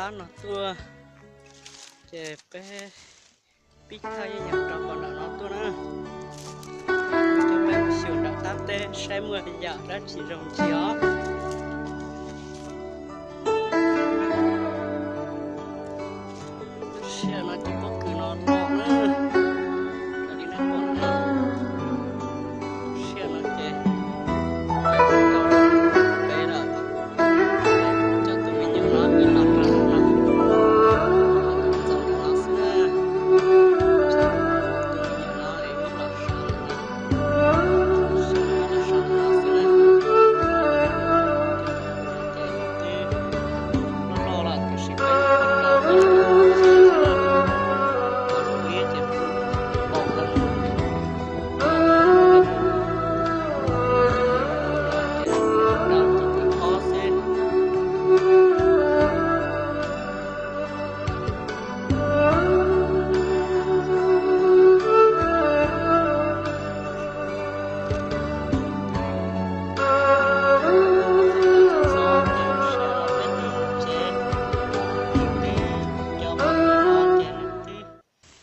qab no tuaj, ces peb pib thaj yeej yog rau qhov nram no tuaj na. Coj peb mus xyuas nram qab teb saib muaj yam dab tsi zoo ntsia os. Lub sij hawm no ces pob kws no loj na, raws li nej pom no. Lub sij hawm no ces peb lawm, coj tus me nyuam no wb los rau no, txog ntawm no xwb na. Tus me nyuam no es wb los so ntawm no, so ntawm no xwb na. Ces twb loj loj lawm tiam sis peb los rau no xwb na. Qhov liab ces npaum lawm. Ces rau tus thib ob xwb.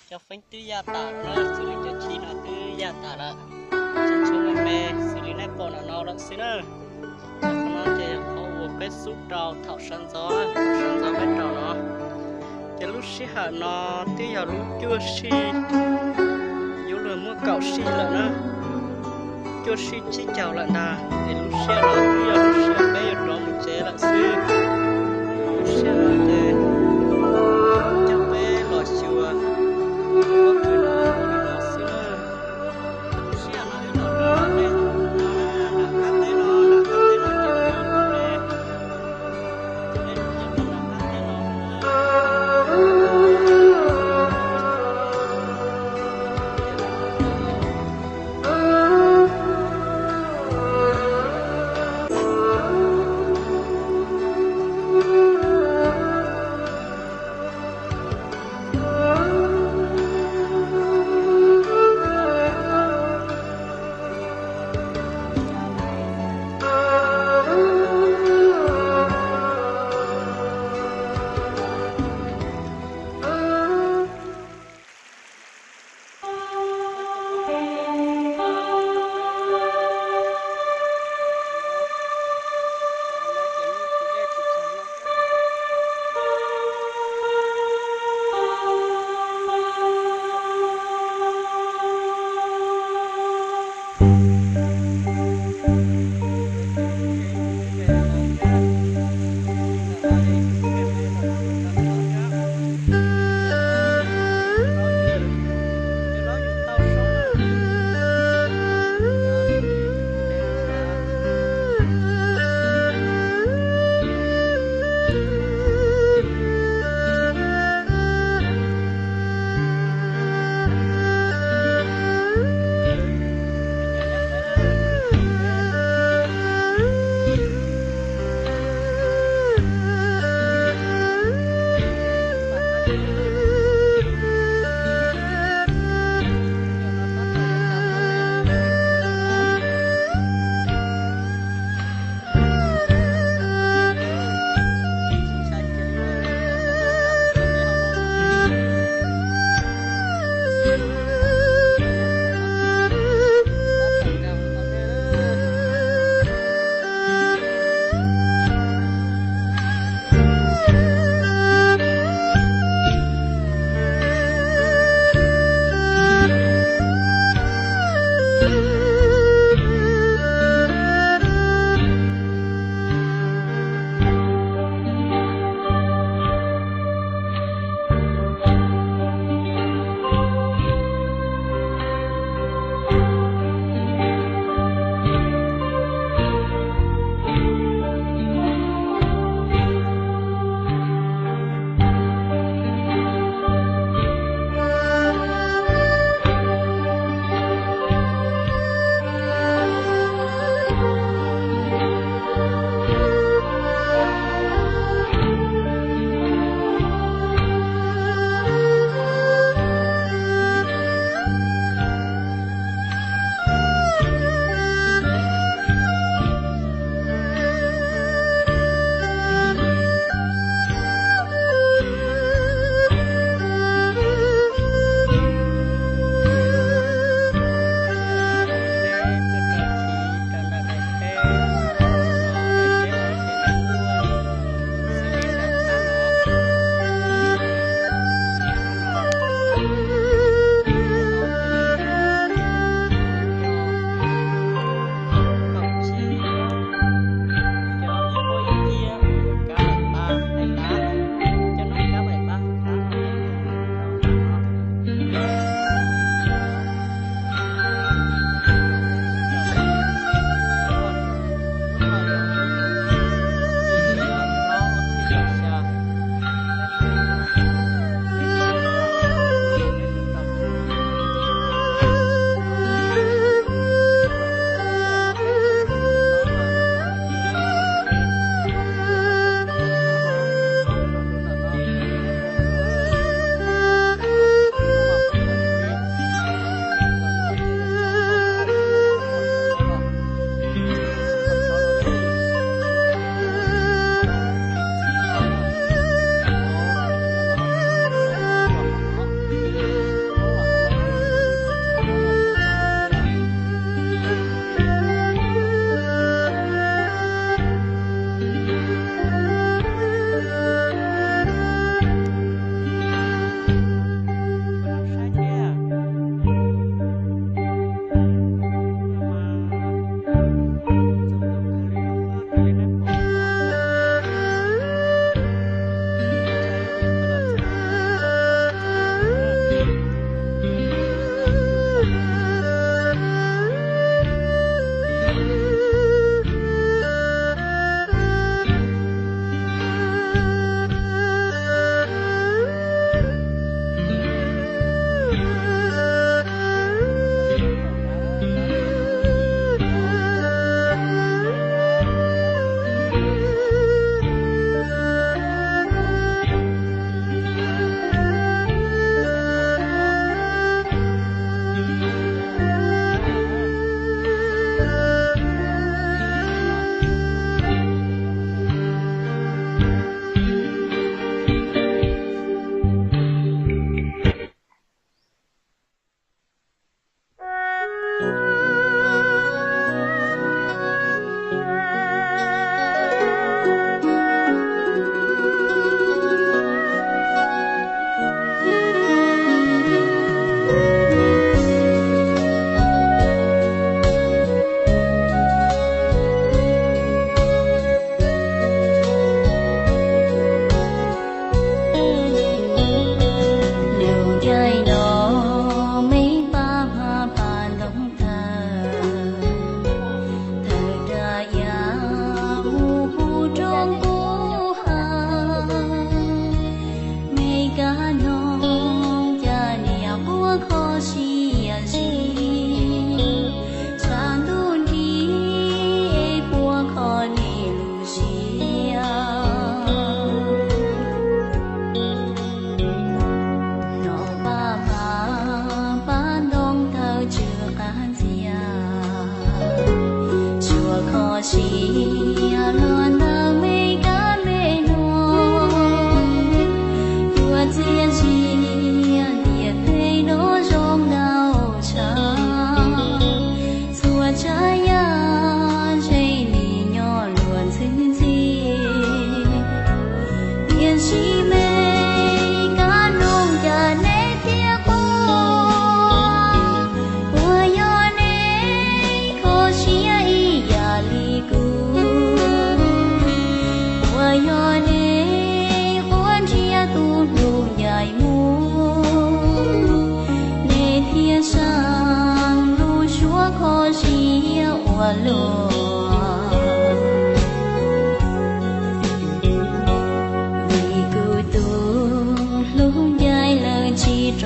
Cov feeb twb yaj tas lawm na, xws li cov chij no twb yaj tas lawm. Ces tshuav me me xws li nej pom ntawm no lawm xwb na. Qhov no ces yog qhov uas peb xub rau thaum sawv ntxov, thaum sawv ntxov peb rau no. Ces lub sij hawm no twb yog lub cuaj sij, yuav luag muaj kaum sij lawm na, cuaj sij tsib caug lawm ntag. Es lub sij hawm no twb yog lub sij hawm peb yuav rov mus tsev lawm xwb. Lub sij hawm no ces coj peb los xyuas pob kws no li no xwb na. Lub sij hawm no wb los rau nej, nram qab teb no, nram qab teb no ces wb tus dej, tus dej nyob rau nram qab teb no.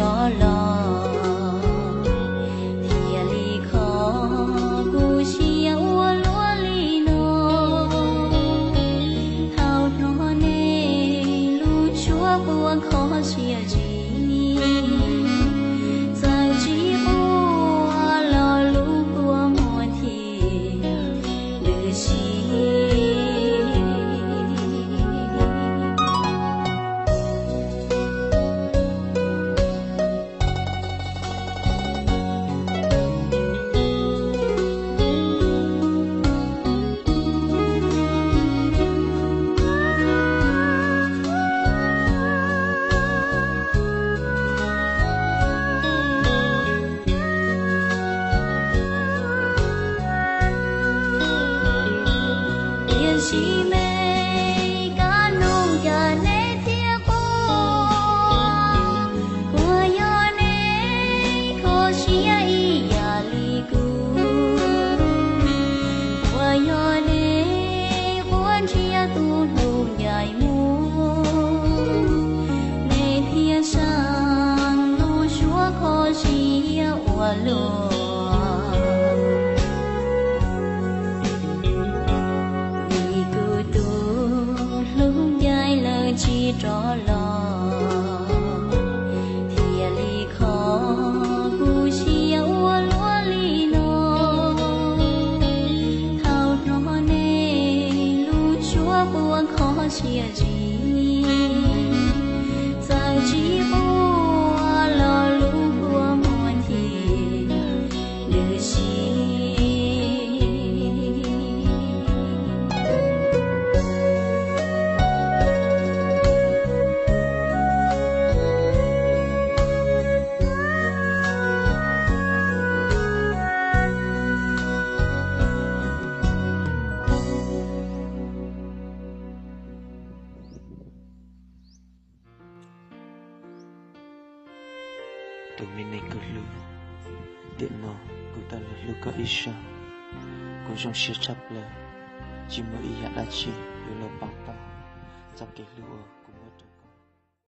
rov los, thiaj li kho kuv siab ua luaj li no. Thaum hnov nej lub suab quaj kho siab zim, txawm tsis quaj los lub kua muag thiaj lwj si. Tiam sis me kab noog, cas nej thiaj quaj? Puas yog nej kho siab ib yam li kuv? Puas yog nej quaj nrhiav tus hlub ncaim muag, nej thiaj xav lub suab kho siab ua luaj? Vim kuv tus hlub ncaim lawm tsis rov los, thiaj li kho kuv siab ua luaj li no. Thaum hnov nej lub suab quaj kho siab zim, txawm tsis quaj los lub kua muag thiaj lwj si. Tus me neeg kuv hlub, tiam no kuv tau los hlub koj ib zaug. Kuv zoo siab tshaj plaws, tsis muaj ib yam dab tsi yuav los pauv tau txoj kev hlub uas